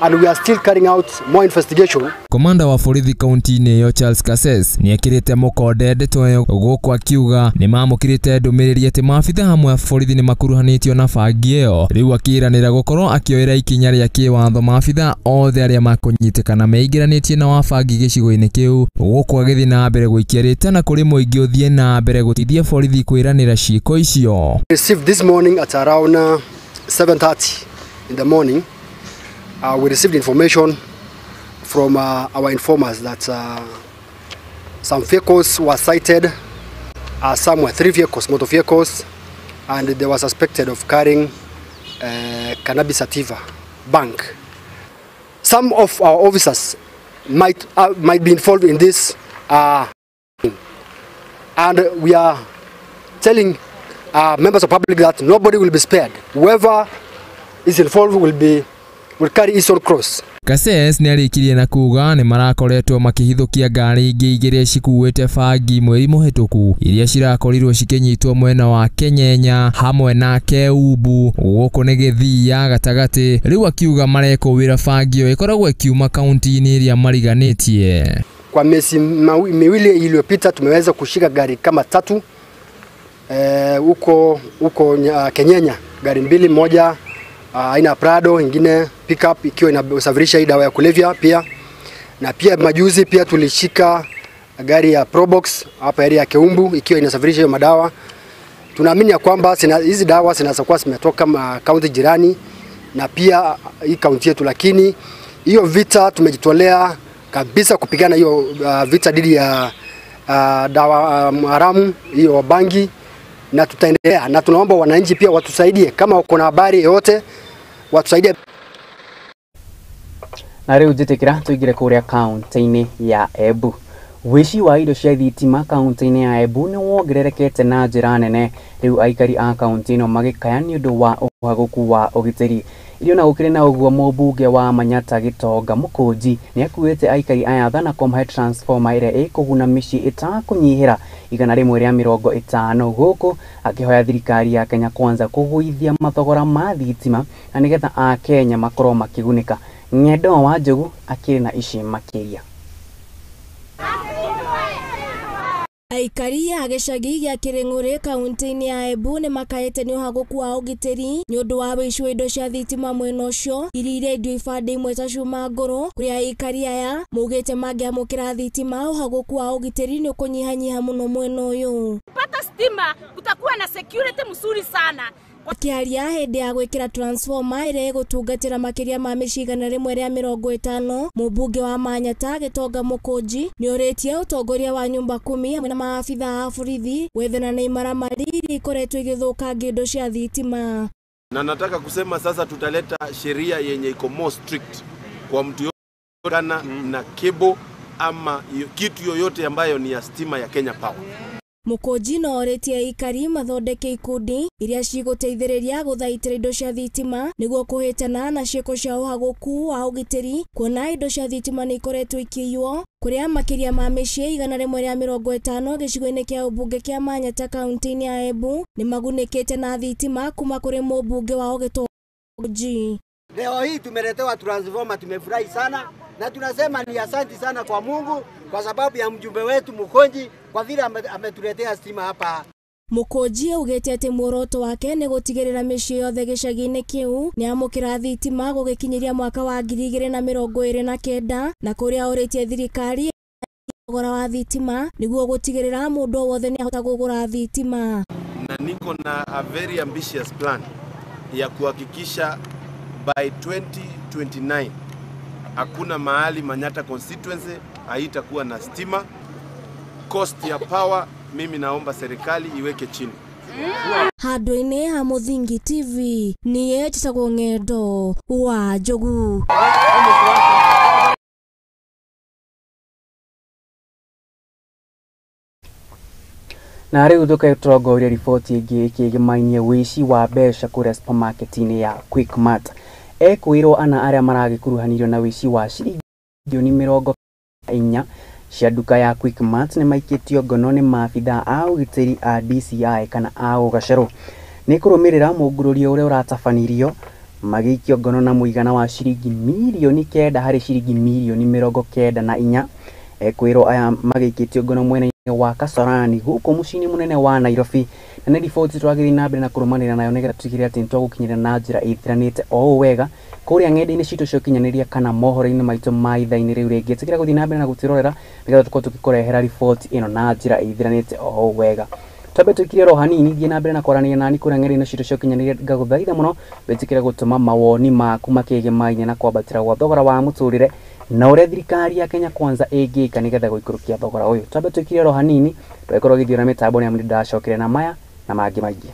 S11: and we are still carrying out more investigation.
S8: Komanda wa borithi kaunti-inĩ ĩyo Charles Kases nĩekĩrĩte mũkonde ndeto ĩyo gũkũ akiuga nĩmamũkĩrĩte ndũmĩrĩri atĩ maabitha hamwe a borithi nĩmakuruhanĩtio na bangi ĩyo. Rĩu akĩĩranĩra gũkorwo akĩoera ikinya rĩa kĩwatho maabitha othe arĩa makũnyitĩkana meingĩranĩtie na wabangi gĩcigo-inĩ kĩu, gũkũ agĩthiĩ na mbere gũikia rĩtana kũrĩ mũingĩ ũthiĩ na mbere gũteithia borithi kwĩranĩra ciĩko icio.
S11: Received this morning at around 7:30 in the morning. We received information from our informers that some vehicles were sighted somewhere, 3 vehicles, motor vehicles, and they were suspected of carrying cannabis sativa bank. Some of our officers might be involved in this, and we are telling members of public that nobody will be spared. Whoever is involved will carry his own cross.
S8: Kases nĩarĩkirie na kuga nĩ marakoretwo makĩhithũkia ngari ingĩ igĩrĩ cikuĩte bangi mweri mũhĩtũku iria cirakorirwo cikĩnyitwo mwena wa Kenyenya hamwe na Keumbu gũkũ nĩ Gĩthii ya gatagatĩ. Rĩu akiuga marekũwĩra bangi ĩyo ĩkoragwo ĩkiuma kaunti-inĩ ĩrĩa mariganĩtie.
S11: Kwa miezi miwili iliyopita tumeweza kushika gari kama 3 huko Kenyenya, gari 2, moja aina Prado, ingine pickup ikiwa inasafirisha hii dawa ya kulevya pia. Na pia majuzi pia tulishika gari ya Probox hapa area ya Keumbu ikiwa inasafirisha hiyo madawa. Tunaamini ya kwamba hizi dawa zinaweza kuwa zimetoka kaunti jirani na pia hii kaunti yetu, lakini hiyo vita tumejitolea kabisa kupigana hiyo vita dhidi ya dawa haramu hiyo bangi, na tutaendelea, na tunaomba wananchi pia watusaidie kama wako na habari yote watusaidie.
S1: Na rĩu njĩtĩkĩra tũingĩre kũrĩa kaunti-inĩ ya Embu. Wĩici wa indo cia thitima kaunti-inĩ ya Embu nĩ wongererekete na njĩra nene, rĩu aikari a kaunti ĩno magĩkaya nĩ ũndũ wa ũhagũku wa ũgitĩri. Irio na gũkĩrĩ na ũguo, mũmbunge wa Manyata Gĩtonga Mũkũnji nĩ akuĩte aikari aya thana kũmahe transformer ĩrĩa ĩkũguna mĩciĩ ĩtakũnyihĩra 150, gũkũ akĩhoya thirikari ya Kenya Kwanza kũgũithia mathogora ma thitima na nĩgetha akenya makorwo makĩgunĩka. Ng'endo wa Njogu akĩrĩ na ici makĩria.
S21: Aikari a gĩcagi gĩa Kĩrĩng'ũrĩ kaunti-inĩ ya Embu nĩ makaĩte nĩ ũhagũku wa ũgitĩri nĩ ũndũ wa wĩici wa indo cia thitima mwena ũcio iria irendio ibandĩ imwe ta cuma ngũrũ, kũrĩa aikari aya maugĩte mangĩamũkĩra thitima ũhagũku wa ũgitĩri nĩ ũkũnyihanyiha mũno mwena ũyũ.
S2: Pata stima kutakuwa na security mzuri sana.
S21: Akĩaria hĩndĩ ya gwĩkĩra transformer ĩrĩa ĩgũtungatĩra makĩria ma mĩciĩ 150, mũmbunge wa Manyata Gĩtonga Mũkũnji nĩorĩtie ũtongoria wa nyumba kumi hamwe na maabitha a borithi gwethana na imaramari iria ikoretwo igĩthũkangia indo cia thitima.
S4: Na nataka kusema sasa tutaleta sheria yenye iko more strict kwa mtu yoyote na cable ama kitu yoyote ambayo ni ya stima ya Kenya Power.
S21: Mukunji no orĩtie aikari mathondeke ikundi iria cigũteithĩrĩria gũthaitĩra indo cia thitima nĩguo kũhĩtana na ciĩko cia ũhagũku wa ũgitĩri, kuona indo cia thitima nĩ ikoretwo ikĩiywo kũrĩa makĩria ma mĩciĩ 150 gĩcigo-inĩ kĩa ũmbunge kĩa Manyata kaunti-inĩ ya Embu nĩ magunĩkĩte na thitima kuma kũrĩ mũmbunge wao Gĩtonji.
S5: Leo hii tumeletewa transformer, tumefurahi sana na tunasema ni asanti sana kwa Mungu kwa sababu ya mjumbe wetu Mukunji kwa vile ametuletea stima hapa.
S21: Mukunji augĩte atĩ muoroto wake nĩ gũtigĩrĩra mĩciĩ yothe gĩcagi-inĩ kĩu nĩ amũkĩra thitima gũgĩkinyĩria mwaka wa 2029 na kũrĩa orĩtie thirikari thogora wa thitima nĩguo gũtigĩrĩra mũndũ o wothe nĩ ahota kũgũra thitima.
S4: Na niko na a very ambitious plan ya kuhakikisha by 2029 hakuna mahali Manyata constituency haitakuwa na stima. Cost ya power mimi naomba serikali iweke chini.
S21: Handũ-inĩ ha Mũthingi TV niĩ njĩtagwo Ng'endo wa Njogu.
S1: Na rĩu tũketongoria riboti ĩngĩ ĩkĩgĩmainie wĩici wa mbeca kũrĩa supermarket-inĩ ya Quickmart. Ekwĩrwo ana arĩa maragĩkuruhanirio na wĩici wa ciringi bilioni 40 cia nduka ya Quickmart nĩ maikĩtio ngono nĩ maabithaa a ũgitĩri a DCI kana a ũgacerũ. Nĩ kũrũmĩrĩra mũngũrũrio ũrĩa ũratabanirio magĩikio ngono na mũigana wa ciringi mirioni 9 harĩ ciringi mirioni 94. Ekwĩrwo aya magĩikĩtio ngono mwena wa Kasarani gũkũ mũciĩ-inĩ mũnene wa Nairobi. Na nĩ riboti twagĩthiĩ na mbere na kũrũmanĩrĩra nayo nĩgetha tũtigĩrĩre atĩ nĩtwagũkinyĩra na njĩra ĩthiranĩte o ũũ wega kũrĩa ng'enda-inĩ citũ cia ũkinyanĩria kana mohoro-inĩ maitũ ma ithaa-inĩ rĩu rĩngĩ. Ĩtĩkĩra gũthiĩ na mbere na gũtwĩrorera nĩgetha tũkorwo tũgĩkũrehera riboti ĩno na njĩra ĩthiranĩte o ũũ wega. Twambe tũikire oro hanini, thiĩ na mbere na kwaranĩria nani kũrĩa ng'enda-inĩ citũ cia ũkinyanĩria. Ngagũthaitha mũno wĩtĩkĩre gũtũma mawoni maku makĩgemaine na kwambatĩra gwa thogora wa mũtũrĩre na ũrĩa thirikari ya Kenya Kwanza ĩngĩka nĩgetha gũikũrũkia thogora ũyũ. Twambe tũikire oro hanini tũgĩkorwo gĩthiũra mĩtambo nĩ amu nĩndacokire na maya na mangĩ maingĩ.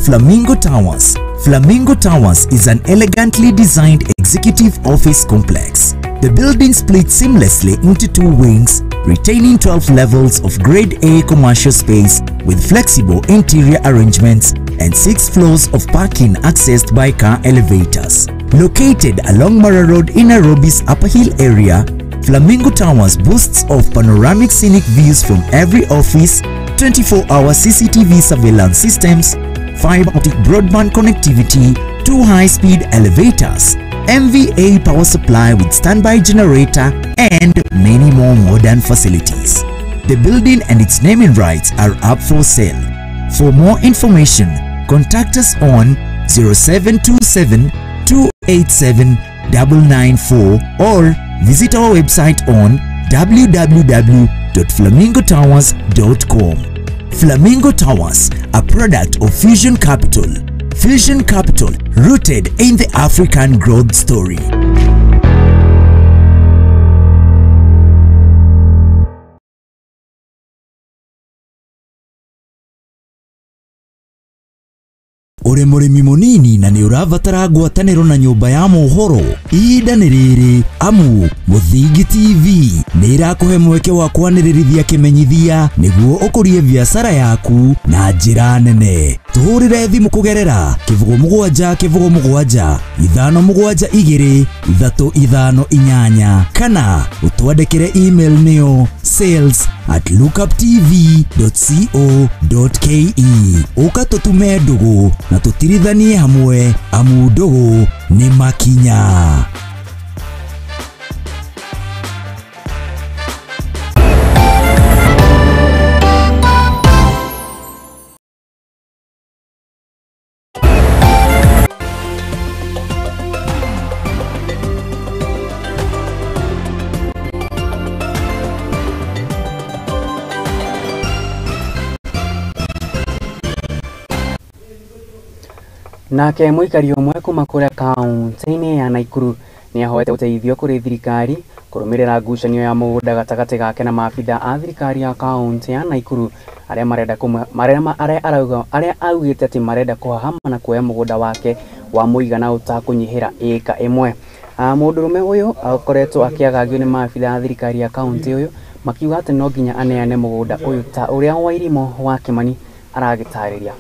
S16: Flamingo Towers. Flamingo Towers is an elegantly designed executive office complex. The building splits seamlessly into two wings, retaining 12 levels of Grade A commercial space with flexible interior arrangements and 6 floors of parking accessed by car elevators. Located along Mara Road in Nairobi's Upper Hill area, Flamingo Towers boasts of panoramic scenic views from every office, 24-hour CCTV surveillance systems, fiber optic broadband connectivity, 2 high-speed elevators, MVA power supply with standby generator, and many more modern facilities. The building and its naming rights are up for sale. For more information, contact us on 0727 287 994 or visit our website on www.flamingotowers.com. Flamingo Towers, a product of Fusion Capital. Fusion Capital, rooted in the African growth story. Uri mũrĩmi mũnini na nĩ ũrabatara ngwatanĩro na nyũmba ya mohoro, ihinda nĩ rĩrĩ amu Mũthingi TV nĩ ĩrakũhe mweke wa kwanĩrĩrithia kĩmenyithia nĩguo ũkũrie biacara yaku na njĩra nene. Tũhũrĩre thimũ kũgerera 07 07 572 358 kana ũtwandĩkĩre email nĩyo sales@lookuptv.co.ke. Ũka tũtume ndũgũ na tũtirithanie hamwe amu ndũgũ nĩ makinya.
S1: Nake mũikari ũmwe kuma kũrĩa kaunti-inĩ ya Nakuru nĩ ahoete ũteithio kũrĩ thirikari kũrũmĩrĩra ngucanio ya mũgũnda gatagatĩ gake na maabitha a thirikari ya kaunti ya Nakuru arĩa marenda arĩa augĩte atĩ marenda kũhahama na kuoya mũgũnda wake wa mũigana ũtakũnyihĩra ĩka ĩmwe. Mũndũrũme ũyũ akoretwo akĩagagio nĩ maabitha a thirikari ya kaunti ũyũ makiuga atĩ no nginya aneane mũgũnda ũyũ ta ũrĩa Wairimũ wa Kĩmani aragĩtarĩria.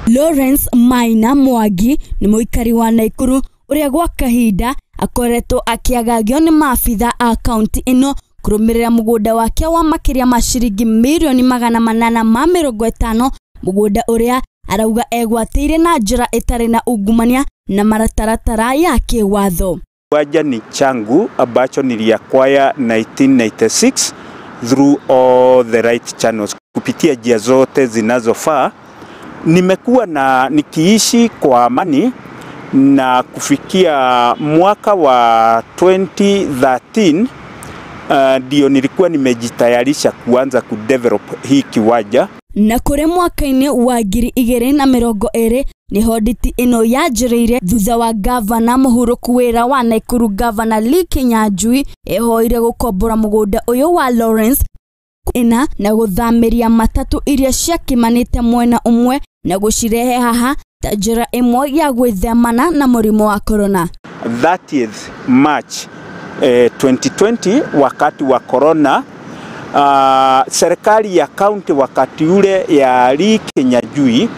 S21: Lawrence Maina Mwangi nĩ mũikari wa Nakuru ũrĩa gwa kahinda akoretwo akĩagagio nĩ maabitha a kaunti ĩno kũrũmĩrĩra mũgũnda wake wa makĩria ma ciringi mirioni 850 mũgũnda ũrĩa arauga egwatĩire na njĩra ĩtarĩ na ungumania na marataratara ya kĩwatho.
S6: Kiwanja ni changu ambacho niliacquire 1996 through all the right channels, kupitia njia zote zinazofaa. Nimekuwa na nikiishi kwa amani na kufikia mwaka wa 2013 ndio nilikuwa nimejitayarisha kuanza kudevelop hii kiwanja.
S21: Na kũrĩ mwaka-inĩ wa 2020 nĩho nditi ĩno yanjĩrĩire thutha wa gavana mũhurũku wĩra wa Nakuru Gavana Lee Kinyanjui ehoire gũkombora mũgũnda ũyũ wa Lawrence ina na gũthamĩria matatũ iria ciakimanĩte mwena ũmwe na gũcirehe haha ta njĩra ĩmwe ya gwĩthemana na mũrimũ wa corona.
S6: 30th March 2020 wakati wa corona, serikali ya kaunti wakati ule ya Lee Kinyanjui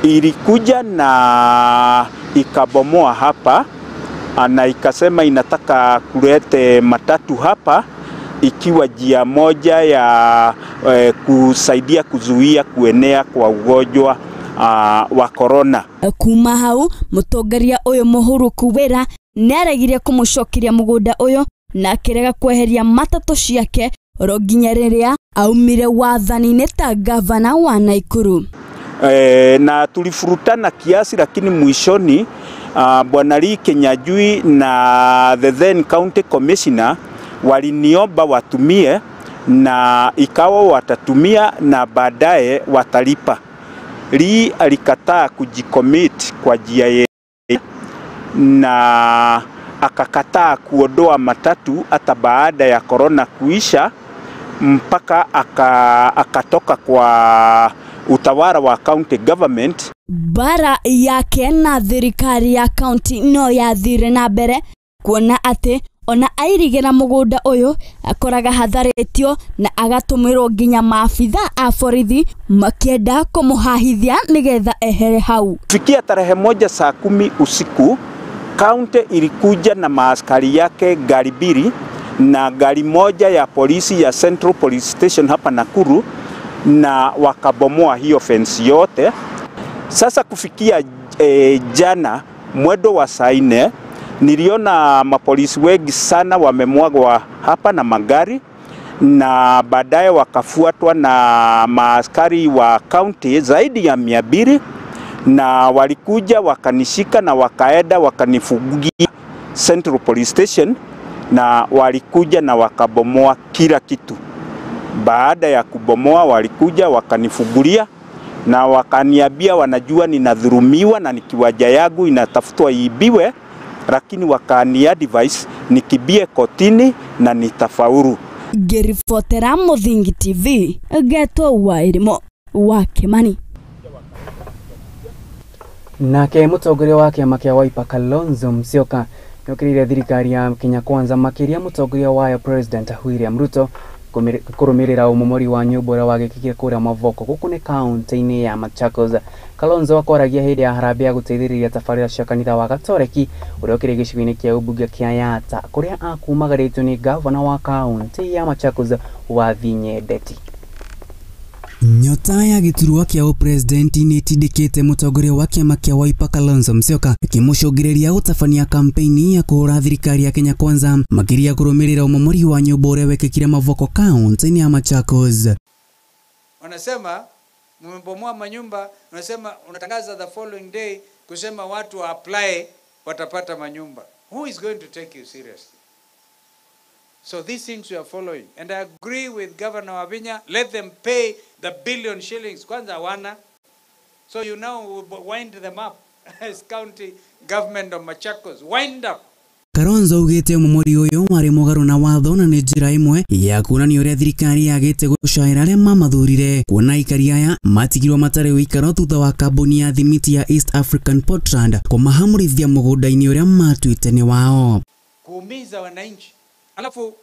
S6: ilikuja na ikabomoa hapa na ikasema inataka kulete matatu hapa ikiwa njia moja ya kusaidia kuzuia kuenea kwa ugonjwa wa corona.
S21: Kuma hau mutongoria uyu muhuruku wira nĩaregire kũmũcokeria mũgũnda ũyũ na akĩrega kweheria matatũ ciake oro nginya rĩrĩa aumire wathani-inĩ ta gavana wa Nakuru.
S6: Na tulifurutana kiasi, lakini mwishoni Bwana Lee Kinyanjui na the then county commissioner waliniomba watumie na ikawa watatumia na baadaye watalipa. Lee alikataa kujicommit kwa njia ye na akakataa kuondoa matatu hata baada ya corona kuisha, mpaka akatoka kwa utawala wa county government.
S21: Bara yake na thirikari ya county no yathire na mbere kuona ati ona airigĩra mũgũnda ũyũ akoraga hatharĩtio na agatũmĩrwo nginya maabitha a borithi makĩenda kũmũhahithia nĩgetha ehere hau.
S6: Kufikia tarehe 1 saa 10 usiku, county ilikuja na maaskari yake gari mbili na gari moja ya polisi ya Central Police Station hapa Nakuru, na wakabomoa hiyo fence yote. Sasa kufikia jana mwendo wa saa 4 niliona mapolisi wengi sana wamemwagwa hapa na magari, na baadaye wakafuatwa na maaskari wa county zaidi ya 200, na walikuja wakanishika na wakaenda wakanifungia Central Police Station, na walikuja na wakabomoa kila kitu. Baada ya kubomoa walikuja wakanifungulia na wakaniambia wanajua ninadhulumiwa na nikiwaja yangu inatafutwa iibiwe, lakini wakani advice nikibie kotini na nitafaulu.
S21: Ngĩribotera Mũthingi TV ngetwo Wairimu wa Kimani.
S1: Nake mũtongoria wa kĩama kĩa Wiper Kalonzo Musyoka nĩokĩrĩire thirikari ya Kenya Kwanza makĩria mũtongoria wayo President William Ruto kũrũmĩrĩra ũmomori wa nyũmba ũrĩa wagĩkĩkire kũrĩa Mavoko gũkũ nĩ kaunti-inĩ ya Machakos. Kalonzo akwaragia hĩndĩ ya harambee ya gũteithĩrĩria tabarĩra cia kanitha wa Gatoreki ũrĩa ũkĩrĩ gĩcigo-inĩ kĩa ũmbunge kĩa Yatta kũrĩa akumagarĩtio nĩ gavana wa kaunti ya Machakos Wavinya Ndeti.
S3: Nyota ya gĩturwa kĩa ũpresidenti nĩĩtindĩkĩte mũtongoria wa kĩama kĩa Wiper Kalonzo Musyoka ĩkĩmũcũngĩrĩria gũtabania kampeni ya kũhũra thirikari ya Kenya Kwanza makĩria kũrũmĩrĩra ũmomori wa nyũmba ũrĩa wekĩkire Mavoko kaunti-inĩ ya Machakos.
S7: Wanasema mmebomoa manyumba, wanasema unatangaza the following day kusema watu wa apply watapata manyumba. Who is going to take you seriously? So these things we are following. And I agree with Governor Wavinya, let them pay the billion shillings. Kwanza wana, So you now wind them up as county government of Machakos. Wind up.
S1: Kalonzo augĩte ũmomori ũyũ warĩ mũgarũ na watho na nĩ njĩra ĩmwe ya kuonania ũrĩa thirikari yagĩte gũcaĩra arĩa mamathurire, kuona aikari aya matigirwo matarĩ ũikaro thutha wa kambuni ya thimiti ya East African Portland kũmahamũrithia mũgũnda-inĩ ũrĩa matuĩte nĩ wao.
S7: Kuumiza wananchi. Alafu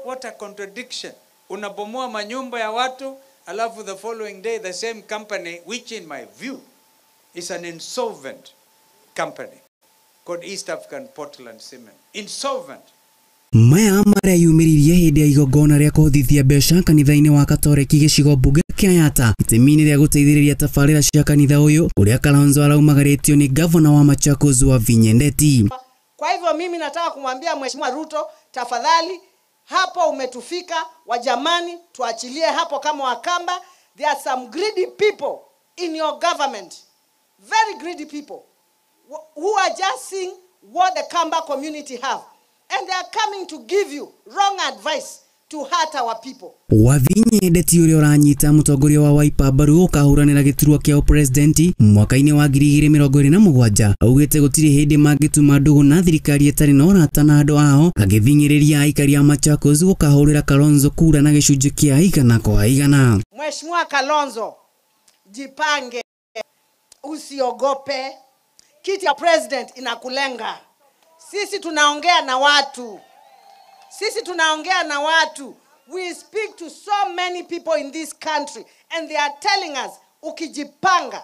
S7: what a contradiction. Unabomoa manyumba ya watu, alafu the following day the same company, which in my view is an insolvent company called East African Portland Cement. Insolvent.
S1: Maya marĩa yumĩririe hĩndĩ ya igongona rĩa kũhothithia mbeca kanitha-inĩ wa Katoreki gĩcigo mbunge kĩa Yatta itemi-inĩ rĩa gũteithĩrĩria tabarĩra cia kanitha ũyũ kũrĩa Kalonzo araumagarĩtio nĩ gavana wa Machakos Wavinya Ndeti.
S9: Kwa hivyo mimi nataka kumwambia Mheshimiwa Ruto, tafadhali hapo umetufika, wajamani tuachilie hapo kama Wakamba. There are some greedy people in your government, very greedy people who are just seeing what the Kamba community have, and they are coming to give you wrong advice to hurt our people.
S1: Wavinya Ndeti ũrĩa ũranyita mũtongoria wa Wiper mbaru ũkahũranĩra gĩturwa kĩa ũpresidenti mwaka-inĩ wa 2027 augĩte gũtirĩ hĩndĩ mangĩtuma ndũgũ na thirikari ĩtarĩ na ũrata na andũ ao, agĩthing'ĩrĩria aikari a Machakos gũkahũrĩra Kalonzo kura na gĩcunjĩ kĩa 100%.
S9: Mheshimiwa Kalonzo, jipange, usiogope. Kiti ya president inakulenga. Sisi tunaongea na watu. Sisi tunaongea na watu. We speak to so many people in this country and they are telling us, ukijipanga,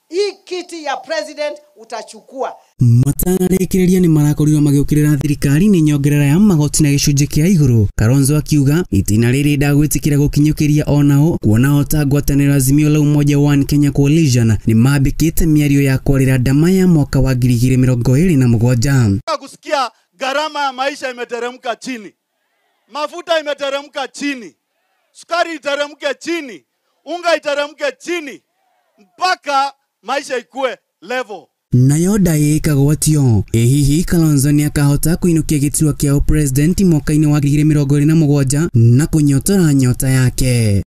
S9: hii kiti ya president utachukua.
S1: Matanarĩkĩrĩria nĩ marakorirwo magĩũkĩrĩra thirikari nĩ nyongerera ya magoti na gĩcunjĩ kĩa igũrũ. Kalonzo akiuga itĩna rĩrĩ ndagwĩtĩkĩra gũkinyũkĩria onao, kuona ota ngwatanĩro Azimio la Umoja One Kenya Coalition nĩ mambĩkĩte mĩario ya kwarĩra ndama ya mwaka wa 2027.
S10: Kusikia gharama ya maisha imeteremka chini, mafuta imeteremka chini, sukari iteremke chini, unga iteremke chini, mpaka maisha ikue level.
S1: Nayo ndaĩ ĩkagwatio. Ĩ hihi Kalonzo nĩakahota kũinũkia gĩturwa kĩa ũpresidenti mwaka-inĩ wa 2027 na kũnyotora nyota yake?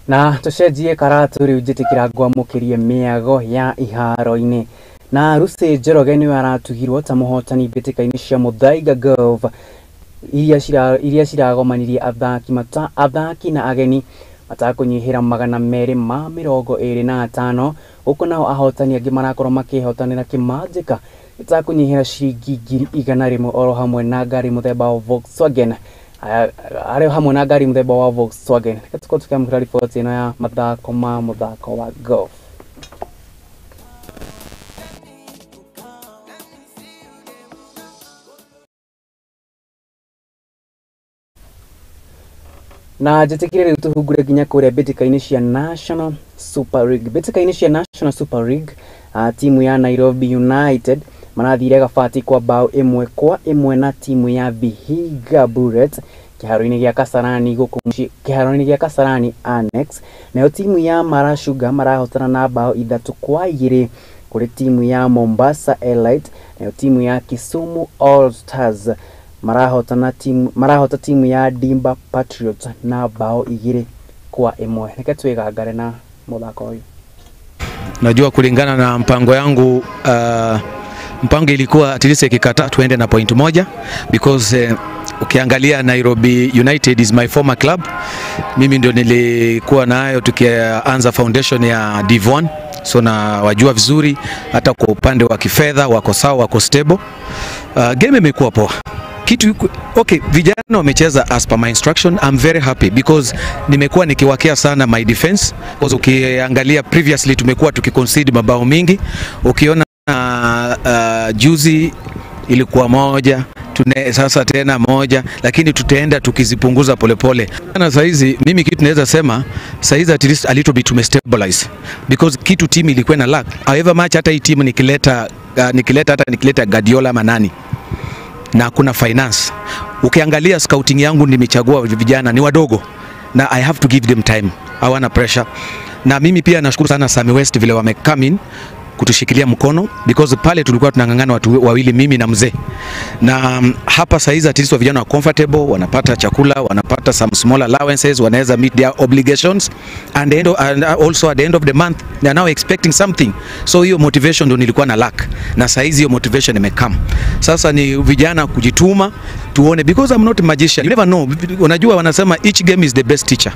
S1: Na tũcenjie karatu rĩu njĩtĩkĩra ngwamũkĩrie mĩago ya iharo-inĩ. Na Lucy Njoroge nĩwe aratugirwo ta mũhotani mbĩtĩka-inĩ cia Muthaiga Golf iria ciragomanirie athaki na ageni matakũnyihĩra 225, gũkũ nao ahotani angĩ marakorwo makĩhotanĩra kĩmanjĩka gĩtakũnyihĩra ciringi 100,000 oro hamwe na ngari mũthemba wa Volkswagen. Arĩ hamwe na ngari mũthemba wa Volkswagen. Reke tũkorwo tũkĩamũkĩra riboti ĩno ya mathako ma mũthako wa golf. Na njĩtĩkĩre rĩu tũhungure nginya kũrĩa mbĩtĩka-inĩ cia National Super League. Mbĩtĩka-inĩ cia National Super League, timu ya Nairobi United marathire gabati kwa bao 1-1 na timu ya Vihiga Bullets kĩharo-inĩ gĩa Kasarani gũkũ kĩharo-inĩ gĩa Kasarani Annex. Nayo timu ya Mara Sugar marahotana na bao 3-2 kũrĩ timu ya Mombasa Elite. Nayo timu ya Kisumu All Stars marahota timu ya Dimba Patriots na bao 2-1. Reke twĩgangare na mũthako ũyũ.
S12: Najua kulingana na mpango yangu, mpango ilikuwa at least ikikata tuende na point 1 because ukiangalia Nairobi United is my former club. Mimi ndio nilikuwa nayo tukianza foundation ya Div 1, so na wajua vizuri hata kwa upande wa kifedha wako sawa, wako stable. Game imekuwa poa. Kitu okay, vijana wamecheza as per my instruction. I'm very happy because nimekuwa nikiwakea sana my defense, because ukiangalia previously tumekuwa tukiconcede mabao mingi. Ukiona juzi ilikuwa 1, sasa tena 1, lakini tutaenda tukizipunguza polepole. Na saizi mimi kitu naweza sema saizi at least a little bit tumestabilize, because kitu team ilikuwa na lack. However much hata hii team nikileta hata nikileta Guardiola manani na kuna finance. Ukiangalia scouting yangu nimechagua vijana ni wadogo na I have to give them time. Hawana pressure. Na mimi pia nashukuru sana Sami West vile wame come in kutushikilia mkono because pale tulikuwa tunang'ang'ana watu wawili, mimi na mzee. Na hapa saizi at least vijana wa comfortable, wanapata chakula, wanapata some small allowances, wanaweza meet their obligations and also at the end of the month they are now expecting something. So hiyo motivation ndio nilikuwa na lack, na saizi hiyo motivation imekam. Sasa ni vijana kujituma, tuone, because I'm not a magician. You never know. Unajua wanasema each game is the best teacher.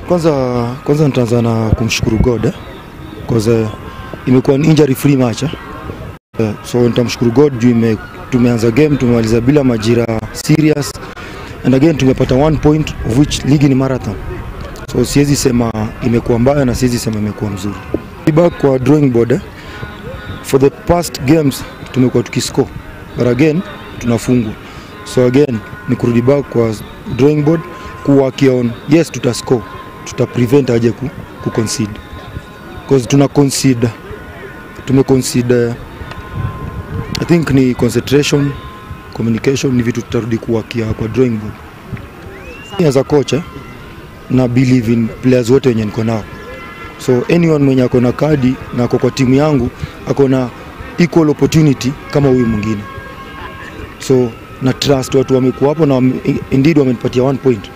S13: Kwanza nitaanza na kumshukuru God because imekuwa ni injury free match. So nitamshukuru God juu tumeanza game, tumemaliza bila majira serious, and again tumepata 1 point of which ligi ni marathon. So siwezi sema imekuwa mbaya na siwezi sema imekuwa mzuri. Back kwa drawing board, for the past games tumekuwa tukiscore, but again tunafungwa. So again ni kurudi back kwa drawing board, kuwork on, yes tutascore, tuta prevent aje ku concede, because tuna concede, tume concede. I think ni concentration, communication ni vitu tutarudi kuwakia kwa drawing board. As a coach na believe in players wote wenye niko nao. So anyone mwenye ako na kadi na ako kwa timu yangu ako na equal opportunity kama huyu mwingine. So na trust watu wamekuwa hapo na indeed wamenipatia 1 point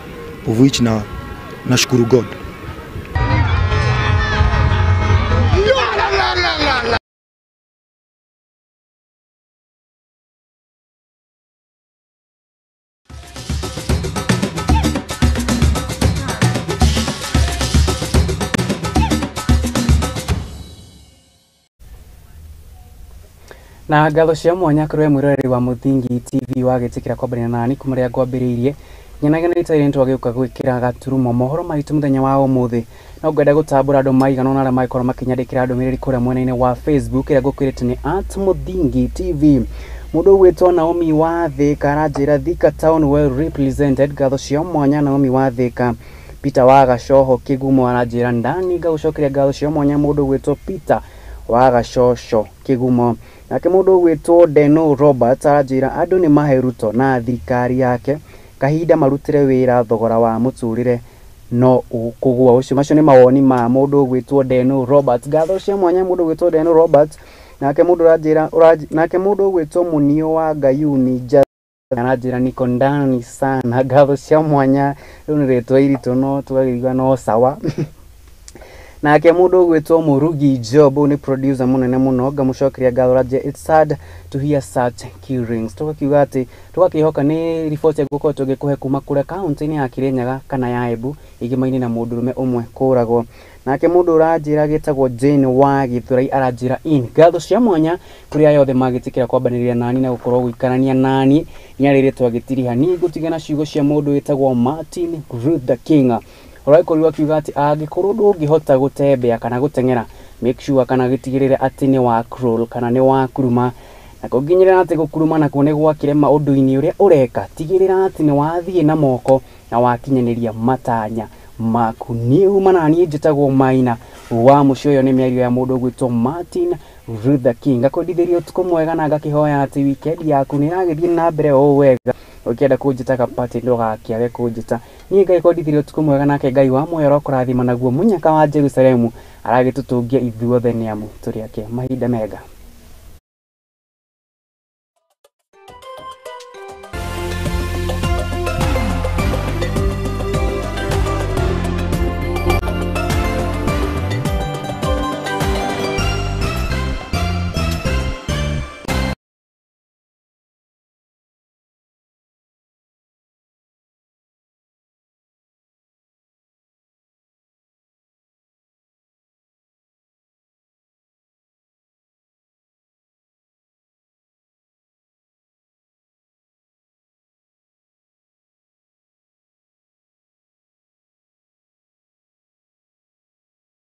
S13: of which na nashukuru God.
S1: Na ngatho cia mwanya kũrĩ we mwĩroreri wa Mũthingi TV wagĩtĩkĩra kwambĩrĩria nani kuma rĩrĩa ngwambĩrĩirie nyenage na itarĩ twagĩũka gwĩkĩra gaturumo mohoro maitũ mũthenya wa ũmũthĩ. No ngwenda gũtambũra andũ maigana ũna arĩa magĩkorwo makĩnyandĩkĩra ndũmĩrĩri kũrĩa mwena-inĩ wa Facebook ĩrĩa ngũkwĩrĩte nĩ @Mũthingi TV. Mũndũ ũgwĩtwo Naomi wa Thĩka aranjĩra Thika Town well represented. Ngatho cia mwanya Naomi wa Thĩka. Peter wa Gacoho Kĩgumo aranjĩra ndani, ngagũcokeria ngatho cia mwanya mũndũ ũgwĩtwo Peter wa Gacoco Kĩgumo. Nake mũndũ ũgwĩtwo Deno Robert aranjĩra andũ nĩ mahe Ruto na thirikari yake kahinda marutire wĩra, thogora wa mũtũrĩre no ũkũgũa. Ũcio macio nĩ mawoni ma mũndũ ũgwĩtwo Deno Robert. Ngatho cia mwanya mũndũ ũgwĩtwo Deno Robert. Nake mũndũ ũranjĩra nake mũndũ ũgwĩtwo Munio wa Ngayuni aranjĩra niko ndani sana. Ngatho cia mwanya, rĩu nĩ rĩtwa iritũ no tũgakĩigua no sawa. Nake mũndũ ũgwĩtwo Mũrugi Job nĩ producer mũnene mũno, ngamũcokeria ngatho aranjĩra it's sad to hear such killings. Tũgakiuga atĩ tũgakĩhoka nĩ riboti ngũkorwo tũgĩkũhe kuma kũrĩa kaunti-inĩ ya Kirinyaga kana ya Embu igima-inĩ na mũndũrũme ũmwe kũragwo. Nake mũndũ ũranjĩra gĩtagwo Jane wa Gĩthũrai aranjĩra in ngatho cia mwanya kũrĩ aya othe magĩtĩkĩra kwambanĩrĩria nani na gũkorwo gũikarania nani nĩ arĩ twagĩtiriha. Niĩ ngũtigana ciugo cia mũndũ wĩtagwo Martin Luther King ũrakorirwo akiuga atĩ angĩkorwo ndũngĩhota gũtembea kana gũteng'era, make sure kana gĩtigĩrĩre atĩ nĩ wa crawl kana nĩ wa kuruma, na kũnginyĩrĩra atĩ gũkuruma nakuo nĩ gwakĩrema ũndũ-inĩ ũrĩa ũreka, tigĩrĩra atĩ nĩ wathiĩ na moko na wakinyanĩria matanya maku. Niĩ uma na niĩ njĩtagwo Maina wa mũciĩ. Ũyũ nĩ mĩario ya mũndũ ũgwĩtwo Martin Luther King. Ngakwendithĩria ũtukũ mwega na ngakĩhoya atĩ weekend yaku nĩ ĩragĩthiĩ na mbere o wega. Ũkĩenda kũnjĩta kapati ndũgakĩage kũnjĩta. Niĩ ngagĩkwendithĩria ũtukũ mwega, nake Ngai wa muoyo arokũrathima naguo mũnyaka wa Jerusalemu aragĩtũtũngia ithuothe nĩ amu tũrĩ ake. Mahinda mega.